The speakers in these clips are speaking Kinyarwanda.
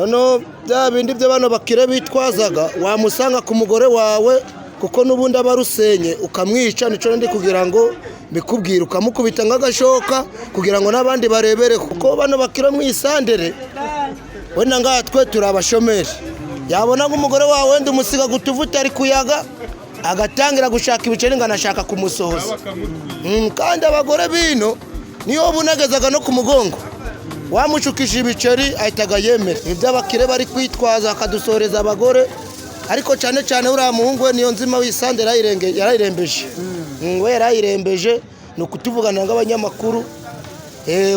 Noneho bya bindi byo bano bakire bitwazaga, wamusanga ku mugore wawe, kuko n'ubundi aba arusenye, ukamwica. Nicyo ndi kugira ngo mbikubwire, ukamukubita nk'agashoka kugira ngo n'abandi barebere, kuko bano bakire mu isandere wenda ngaha twe turi abashomeri, yabona nk'umugore wawe wenda umusiga utuvuta ari kuyaga, agatangira gushaka ibiceri ngo anashaka kumusohoza. Kandi abagore bino niyo unagezaga no ku mugongo wamushukisha ibiceri, ahitaga yemera. Ibyo abakire bari kwitwaza bakadusohoreza abagore, ariko cyane cyane uriya muhungu we niyo nzima w'isande yarayirembeje. We yarayirembeje. Ni ukutuvugana nk'abanyamakuru.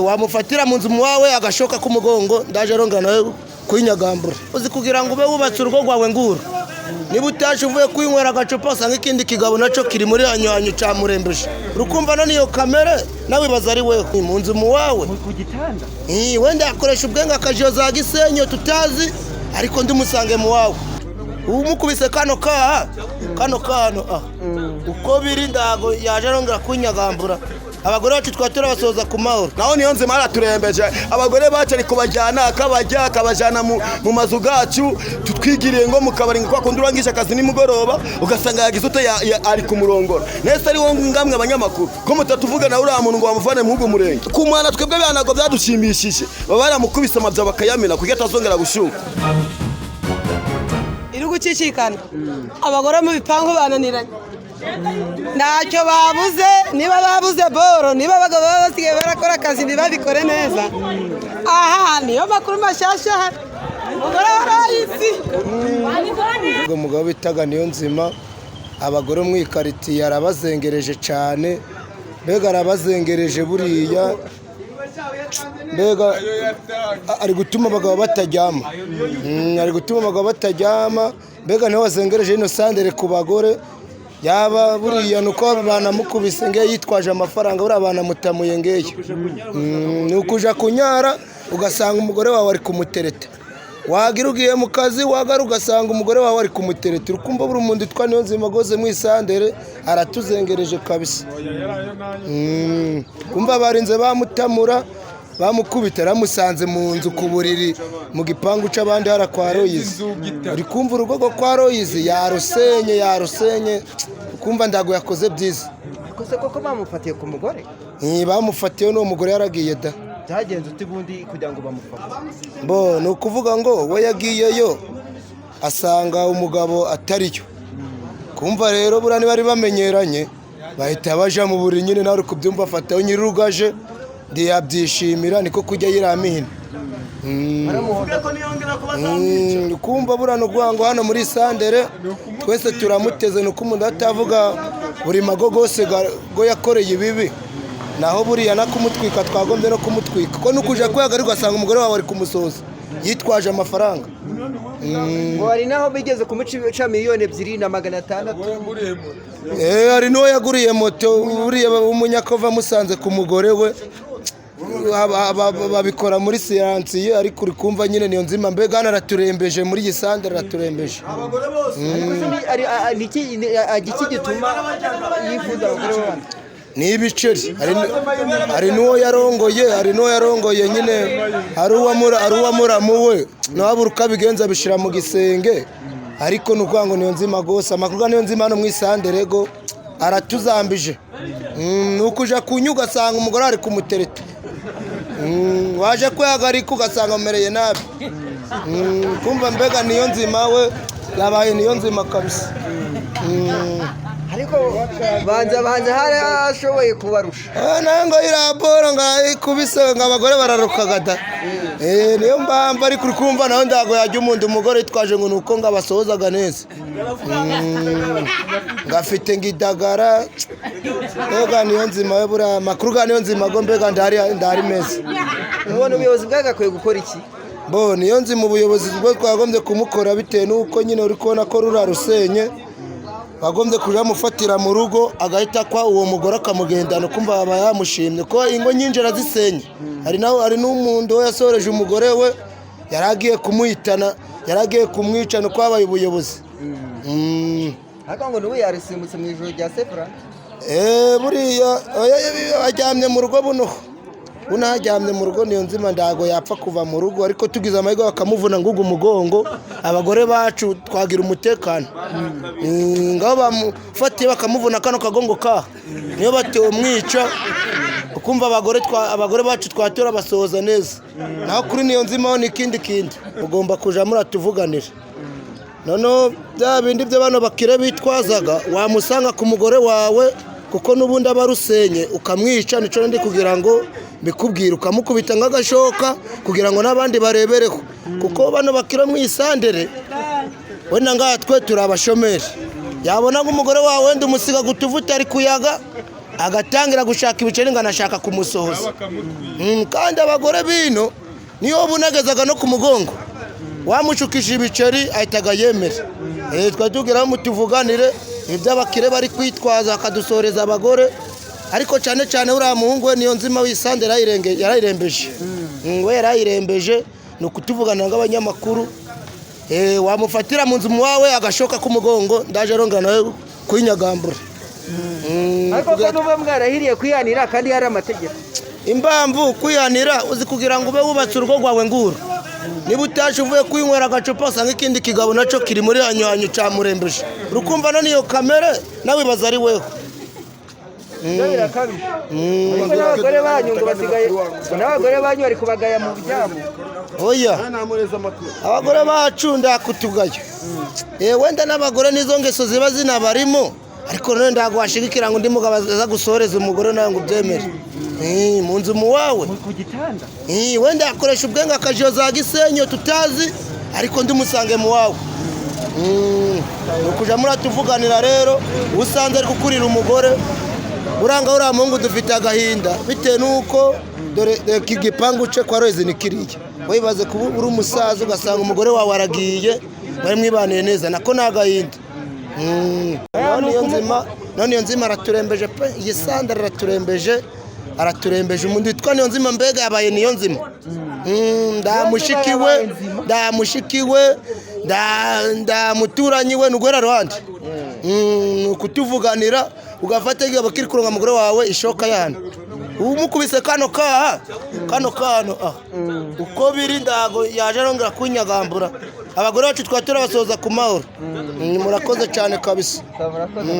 Wamufatira mu nzu mu wawe agashoka k'umugongo, ndaje arongera nawe kwinyagambura. Uzi kugira ngo ube wubatse urugo rwawe nguru, niba utashe uvuye kwinywera agacupa, usanga ikindi kigabo nacyo kiri muri hanyu cyamurembeje. Urukumva none iyo kamere nawe ibaza ari wewe mu nzu mu wawe ku gitanda. Wenda yakoresha ubwenge akajiyo za Gisenyi tutazi, ariko ndimusange mu wawe umukubise kano kaha kano kano ah. Uko biri ndago yaje arongera kunyagambura. Abagore bacu twaba turabasoza ku mahoro. Naho niyo nzima araturembeje. Abagore bacu ari kubajyana, akabajya akabajyana mu mazu gacu, tutwigiriye ngo mu kabari, ngo kwa kundi urangije akazi nimugoroba, ugasanga yagize ute, ari kumurongora. Nese ari wowe ngamwe abanyamakuru ko mutatuvugana uriya muntu ngo bamuvane mu murenge ku mwana? Twebwe banago byadushimishije, baba baramukubise amabya bakayamena kugira atazongera gushyuka. Iri gucicikana, abagore mu bipangu bananiranye, ntacyo babuze. Niba babuze boro, niba abagabo baba basigaye barakora akazi ntibabikore neza, aha niyo makuru mashyashya ahari, umugore warayisi. Ubwo mugabo bitaga niyo nzima, abagore mu ikaritsiye arabazengereje cyane. Mbega arabazengereje buriya, mbega ari gutuma abagabo bataryama. Ari gutuma abagabo bataryama. Mbega niwe wazengereje ino sandere ku bagore. Yaba buriya ni uko banamukubise ngeyo yitwaje amafaranga, buriya banamutamuye ngeyo. Ni ukuja kunyara ugasanga umugore wawe ari kumutereta, wagira ugiye mu kazi, wagara ugasanga umugore wawe ari kumutereta. Urukumva buri muntu witwa niyo nzima rwose mu isandere aratuzengereje kabisa. Kumva barinze bamutamura, bamukubita, yaramusanze mu nzu ku buriri mu gipangu c'abandi hara kwa Royizi. Uri kumva urugo rwo kwa Royizi yarusenye, yarusenye. Kumva ndago yakoze byiza. Ariko se koko bamufatiye ku mugore? Bamufatiye n'uwo mugore yaragiye da. Byagenze ute ubundi kugira ngo bamufate? Bo ni ukuvuga ngo we yagiyeyo asanga umugabo atariyo. Kumva rero buriya niba bari bamenyeranye, bahita baja mu buriri nyine, nawe uri kubyumva, afataho nyir'urugaje, ntiyabyishimira, niko kujya yiramihina. Kumva buriya ni ukuvuga ngo hano muri sandere twese turamuteze. Ni uko umuntu atavuga buri mago gose go yakoreye ibibi, naho buriya no kumutwika twagombye no kumutwika, ko nukuja kwihagarika ugasanga umugore wawe ari kumusoza yitwaje amafaranga. Ngo hari naho bigeze kumuca 2,600,000. Hari n'uwo yaguriye moto buriya w'umunyakova amusanze ku mugore we. Babikora muri siyansiye, ariko uri kumva nyine niyo nzima, mbega hano araturembeje, muri iyi sandere araturembeje. Ariko se ni iki gituma yifuza abagore b'abandi? Ni ibiceri. Hari n'uwo yarongoye, hari n'uwo yarongoye nyine, hari uwamuramu we, nawe abura uko abigenza abishyira mu gisenge. Ariko ni ukuvuga ngo niyo nzima rwose, amakuru niyo nzima hano mu isandere go aratuzambije. Ni ukuja kunywa ugasanga umugore ari kumutereta. Waje kwihagarika ugasanga amumereye nabi. Kumva mbega niyo nzima we yabaye niyo nzima kabisa. Ariko banza banza hari ashoboye kubarusha. Nawe ngo iriya boro ngo ikubise ngo abagore bararukaga da. Niyo mpamvu, ariko uri kumva nawe ndago yajya umuntu umugore yitwaje ngo ni uko ngo abasohozaga neza. Ngo afite ngo idagara. Mbega niyo nzima we, buriya amakuru ga niyo nzima go mbega ndahari, ndahari meza. Mubona ubuyobozi bwagakwiye gukora iki? Bo niyo nzima, ubuyobozi bwo twagombye kumukora bitewe n'uko nyine uri kubona ko rura rusenye, bagombye kujamufatira mu rugo, agahita kwa uwo mugore akamugendana, ukumva aba yamushimye, ko ingo nyinshi arazisenye. Hari nawe, hari n'umuntu we yasoreje umugore we, yari agiye kumuhitana, yari agiye kumwica, nuko habaye ubuyobozi. Ariko ngo n'ubu yarisimbutse mu ijoro rya sefura. Buriya oya, aryamye mu rugo buno. Unaharyamye mu rugo niyo nzima ndago yapfa kuva mu rugo, ariko tugize amahirwe bakamuvuna ngugu umugongo, abagore bacu twagira umutekano. Ngaho bamufatiye bakamuvuna kano kagongo kaha, niyo batomwica, ukumva abagore bacu twatura basohoza neza. Naho kuri niyo nzima ho ni ikindi kindi ugomba kuja muratuvuganira. Noneho bya bindi byo bano bakire bitwazaga, wamusanga ku mugore wawe, kuko n'ubundi aba arusenye, ukamwica. Nico ndi kugira ngo mbikubwire, ukamukubita nk'agashoka kugira ngo n'abandi barebereho, kuko bano bakire mu isandere wenda ngaha twe turi abashomeri, yabona nk'umugore wawe wenda umusiga gutuvuta ari kuyaga, agatangira gushaka ibiceri ngo anashaka kumusohoza. Kandi abagore bino niyo bunagezaga no ku mugongo, wamushukisha ibiceri ahitaga yemera. Twari tubwira mutuvuganire iby'abakire bari kwitwaza bakadusoreza abagore, ariko cyane cyane uriya muhungu we niyo nzima w'isande yarayirembeje. We yarayirembeje, ni ukutuvugana nk'abanyamakuru. Wamufatira mu nzu muwawe agashoka k'umugongo, ndaje arongera nawe kwinyagambura. Ariko ko nuba mwarahiriye kwihanira kandi hari amategeko. Impamvu kwihanira, uzi kugira ngo ube wubatse urugo rwawe nguru, niba utaje uvuye kwinywera agacupa usanga ikindi kigabo nacyo kiri muri hanyu camurembeje, urukumva none iyo kamere nawe ibaza ari weho. Ibyo birakabije. Ariko n'abagore banyu ngo basigaye, n'abagore banyu bari kubagaya mu byabo. Oya, abagore bacu ndakutugaya. Wenda n'abagore nizo ngeso ziba zinabarimo, ariko none ntabwo washigikira ngo undi mugabo aza gusoreza umugore nawe ngo ubyemere. Mu nzu mu wawe ku gitanda. Wenda yakoresha ubwenge akajiyo za Gisenyi tutazi, ariko ndimusange mu wawe. Ni ukuja muratuvuganira rero, usanze ari gukurira umugore uranga uriya muhungu dufite agahinda, bitewe n'uko dore iki gipangu cye kwa Rozi ni kiriya. Wibaze kuba uri umusaza ugasanga umugore wawe aragiye, mwari mwibaniye neza, nako ni agahinda. None iyo nzima araturembeje pe, iyi sandara araturembeje, araturembeje. Umuntu witwa niyo nzima mbega yabaye niyo nzima. Ndamushikiwe, ndamuturanyi we nugwera ruhande. Ni ukutuvuganira, ugafata igabo kiri kuronga umugore wawe ishoka yana, umukubise kano kaha kano kano ah uko biri ndago yaje arongera kunyagambura. Abagore bacu twatura basoza ku mahoro. Murakoze cyane kabisa.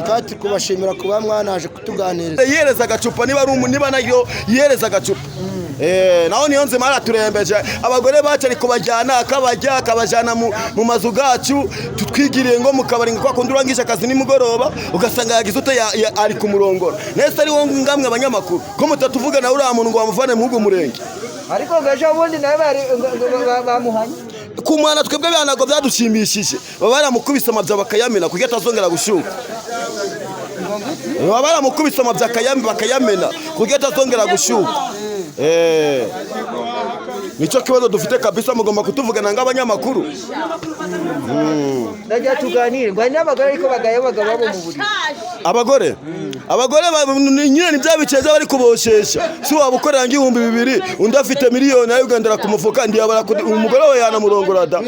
Kandi kubashimira kuba mwanaje kutuganiriza. Yereza agacupa niba ari niba nayo yereza agacupa. Naho niyo nzima araturembeje. Abagore bacu ari kubajyana akabajya akabajyana mu mazu gacu, tutwigiriye ngo mu kabari ngo kwa kundi urangisha akazi nimugoroba ugasanga yagize ute ari kumurongora. Nese ari wo ngamwe abanyamakuru ko mutatuvugana uriya muntu ngo bamuvane mu murenge. Ariko gaje ubundi nawe bari bamuhanye. Ku mwana twebwe banago byadushimishije, baba baramukubise amabya bakayamena kugira atazongera gushyuka. Baba baramukubise amabya bakayamena kugira atazongera gushyuka. Nicyo kibazo dufite kabisa, mugomba kutuvugana nk'abanyamakuru. Ndagira tuganire ngo hari n'abagore ariko bagaye abagabo babo mu buriri. Abagore nyine ni bya biceza bari kuboshesha, si wabukorera 2000 undi afite miliyoni ayo ugendera ku mufuka, ndiyabara umugore we yanamurongora da.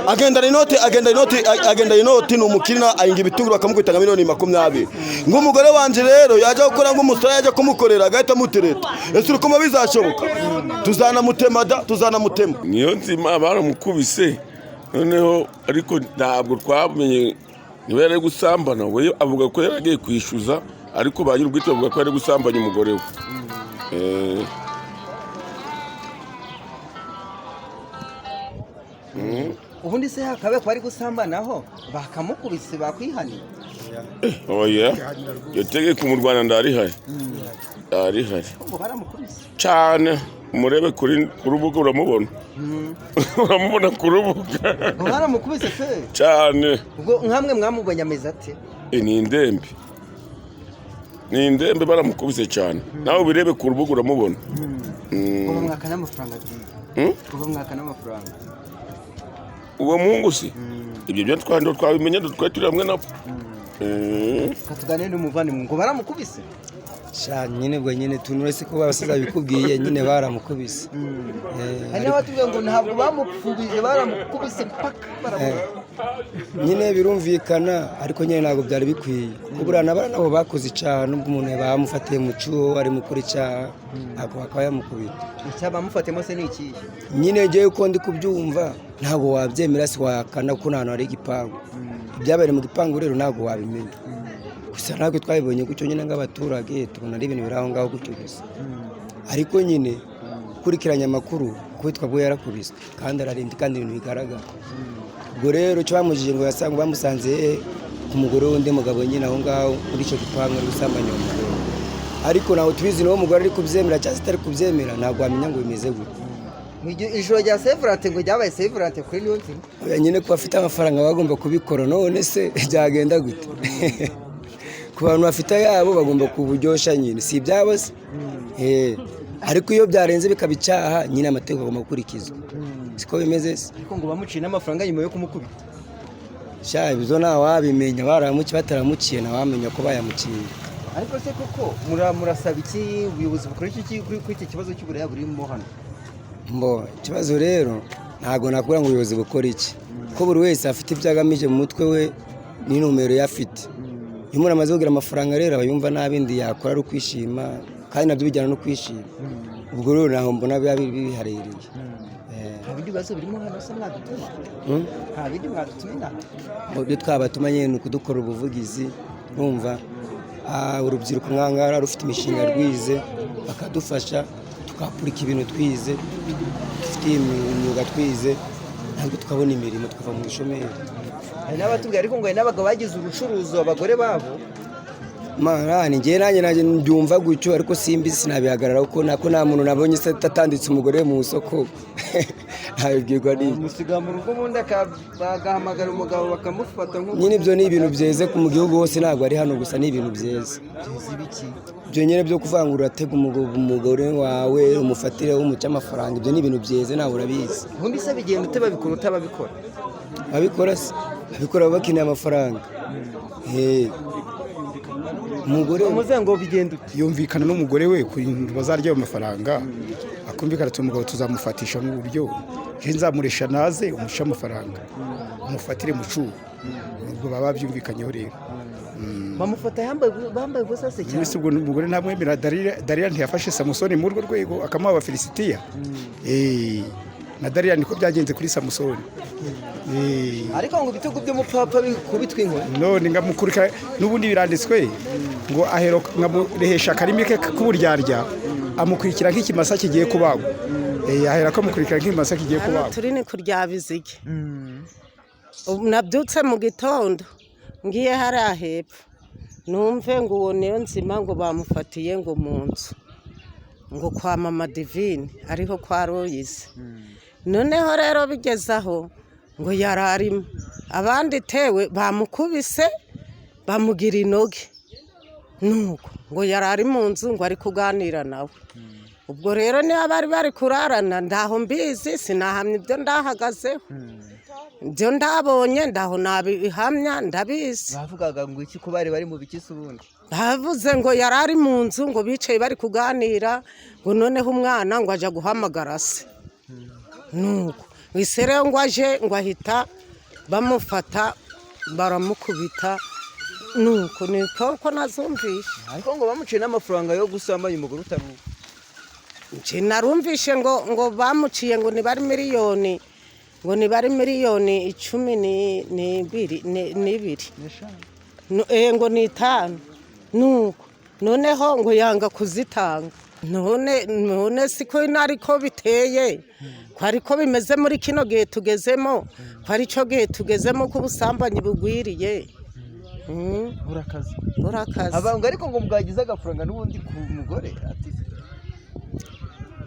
Agendana inoti, agendana inoti ni umukirina ayinga ibitunguru bakamukubita nka miliyoni 20. Ng'umugore wanje rero yaje gukora ng'umusore yaje kumukorera agahita amutereta. Ese urukoma bizashoboka? Tuzanamutema da, tuzanamutema. Niyo nzima baramukubise noneho, ariko ntabwo twamenye niba yari gusambana. We avuga ko yaragiye kwishyuza, ariko ba nyir'ubwite bavuga ko yari gusambanya umugore we. Ubundi se hakabe ko ari gusambanaho bakamukubise bakwihaniye? Oya, iyo tegeko mu Rwanda ndarihari, ndarihari cyane. Murebe kuri rubuga uramubona. Uramubona ku rubuga. Baramukubise pe cyane. Ubwo nkamwe mwamubonye ameze ate? Ni indembe, ni indembe, baramukubise cyane. Nawe ubirebe ku rubuga uramubona. Ubu mwaka n'amafaranga agiye. Ubu mwaka n'amafaranga. Uwo muhungu si ibyo byo twandi twabimenye, twari turi hamwe nabo. Katuganire n'umuvandimwe ngo baramukubise. Sha nyine ubwo nyine tunurese ko abasaza bikubwiye nyine baramukubise. Hari n'abatubwira ngo ntabwo bamupfubije, baramukubise mpaka baramukubise. Nyine birumvikana, ariko nyine ntabwo byari bikwiye, kuko buriya nabo bakoze icyaha, nubwo umuntu bamufatiye mu cyuho ari mukora icyaha, ntabwo bakaba yamukubita. Icyaha bamufatiyemo se ni ikihe? Nyine ngewe uko ndi kubyumva ntabwo wabyemera, si wahakana kuko nta hantu hari igipangu. Ibyabereye mu gipangu rero ntabwo wabimenya, gusa natwe twabibonye gutyo nyine nk'abaturage, tubona ari ibintu biri aho ngaho gutyo gusa. Ariko nyine ukurikiranye amakuru, kuko bwo yarakubiswe kandi ararinda, kandi ibintu bigaragara. Ubwo rero icyo bamujije ngo yasanga bamusanze hehe? Ku mugore w'undi mugabo nyine aho ngaho muri icyo gipangu, ari gusambanya uwo mugore. Ariko ntabwo tubizi niba umugore ari kubyemera cyangwa se atari kubyemera, ntabwo wamenya ngo bimeze gute. Ijoro rya Saint Valentin ngo ryabaye Saint Valentin kuri Niyonzima. Oya, nyine kuba afite amafaranga bagomba kubikora, none se byagenda gute? Ku bantu bafite ayabo bagomba kuburyoshya nyine, si ibyabo se? Ariko iyo byarenze bikaba icyaha nyine, amategeko agomba gukurikizwa, siko bimeze se? Ariko ngo bamuciye n'amafaranga nyuma yo kumukubita. Sha ibyo ntawabimenya, baramuciye bataramuciye ntawamenya ko bayamuciye. Ariko se koko murasaba iki ubuyobozi, bukora iki kuri iki kibazo cy'uburaya burimo hano? Mbo ikibazo rero ntabwo nakubwira ngo ubuyobozi bukora iki, ko buri wese afite ibyo agamije mu mutwe we n'intumbero ye afite. Iyo umuntu amaze kugira amafaranga rero aba yumva nta bindi yakora ari ukwishima, kandi nabyo bijyana no kwishima. Ubwo rero ntaho mbona biba biharereye. Nta bindi bibazo birimo hano se mwadutuma? Nta bindi mwadutuma inaha? Mu byo twabatuma nyine ni ukudukora ubuvugizi, urumva urubyiruko nk'ahangaha rufite imishinga rwize, bakadufasha tukapurika ibintu twize, dufite imyuga twize, natwe tukabona imirimo tukava mu bushomeri. Hari n'abatubwira ariko ngo hari n'abagabo bagize ubucuruzi abagore babo. Marani njye nanjye mbyumva gutyo, ariko simbizi, sinabihagarara kuko nako nta muntu nabonye se atanditse umugore we mu isoko, ntabibwirwa n'iki. Musiga mu rugo ubundi bagahamagara umugabo bakamufata nk'uko. Nyine ibyo ni ibintu byeze mu gihugu hose, ntabwo ari hano gusa, ni ibintu byeze. Byeze ibiki? Ibyo nyine byo kuvuga ngo uratega umugore wawe umufatire umuce amafaranga, ibyo ni ibintu byeze, nawe urabizi. Ubundi se bigenda ute, babikora utababikora? Ababikora se ababikora baba bakeneye amafaranga. Umugore Umuze ngo bigenda ute? Yumvikana n'umugore we ku bintu bazarya ayo mafaranga, akumvikana ati umugabo tuzamufatisha mu buryo nzamuresha naze umuce amafaranga umufatire mucu, ubwo baba babyumvikanyeho rero. Bamufata bambaye ubusa se cyane? Mwese ubwo umugore ntamwemera. Darira ntiyafashe Samusoni muri urwo rwego akamuha Abafilisitiya? Na Darira niko byagenze kuri Samusoni. Ariko ngo ibitugu by'umupfapfa bikubitwa inkoni. None ngamukurikira n'ubundi biranditswe ngo ahero nkamurehesha akarimi ke k'uburyarya, amukurikira nk'ikimasa kigiye kubagwa. Ahera ko amukurikira nk'ikimasa kigiye Hano kubagwa. turi ni kurya Bizige. Ubu nabyutse mu gitondo ngiye hariya hepfo, numve ngo uwo niyo nzima ngo bamufatiye ngo mu nzu ngo kwa mama Divine ariho kwa Royize. Noneho rero bigeze aho ngo yari arimo abandi tewe bamukubise bamugira inoge, nuko ngo yari ari mu nzu ngo ari kuganira nawe. Ubwo rero niba bari bari kurarana ndaho mbizi, sinahamya ibyo ndahagazeho, ibyo ndabonye ndaho nabihamya ndabizi. Bavugaga ngo iki ko bari bari mu biki se ubundi? Bavuze ngo yari ari mu nzu ngo bicaye bari kuganira, ngo noneho umwana ngo ajya guhamagara se, nuko ise rero ngo aje ngo ahita bamufata baramukubita, nuko niko ko nazumvishe. Ariko ngo bamuciye n'amafaranga yo gusambanya umugore utari uwe. Nje narumvishe ngo bamuciye ngo nibari miliyoni, ngo nibari miliyoni icumi n'ibiri n'ibiri. Ngo ni 5, nuko noneho ngo yanga kuzitanga. None siko nariko biteye, ko ariko bimeze muri kino gihe tugezemo, ko ari cyo gihe tugezemo ko ubusambanyi bugwiriye. Burakaze. Burakaze. Abantu ariko ngo mwagize agafaranga n'ubundi ku mugore ati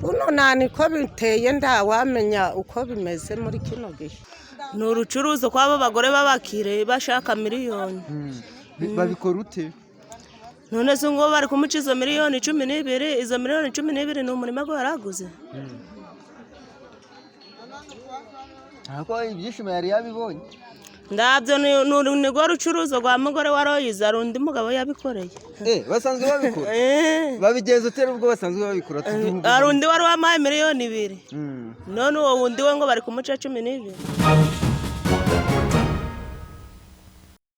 buno nani ko biteye, ndawamenya uko bimeze muri kino gihe. Ni urucuruzo kw'abo bagore b'abakire bashaka miliyoni. Babikora ute? None se ngo bari kumuca izo miliyoni 12, izo miliyoni 12 ni umurima gwe yaraguze. Ntabwo ibyishimo yari yabibonye. Ndabyo ni rwo rucuruzo rwa mugore wa Royiza, hari undi mugabo yabikoreye. Basanzwe babikora? Eh. Babigenza utera ubwo basanzwe babikora? Hari undi wari wampaye 2 miliyoni, none uwo wundi we ngo bari kumuca 12.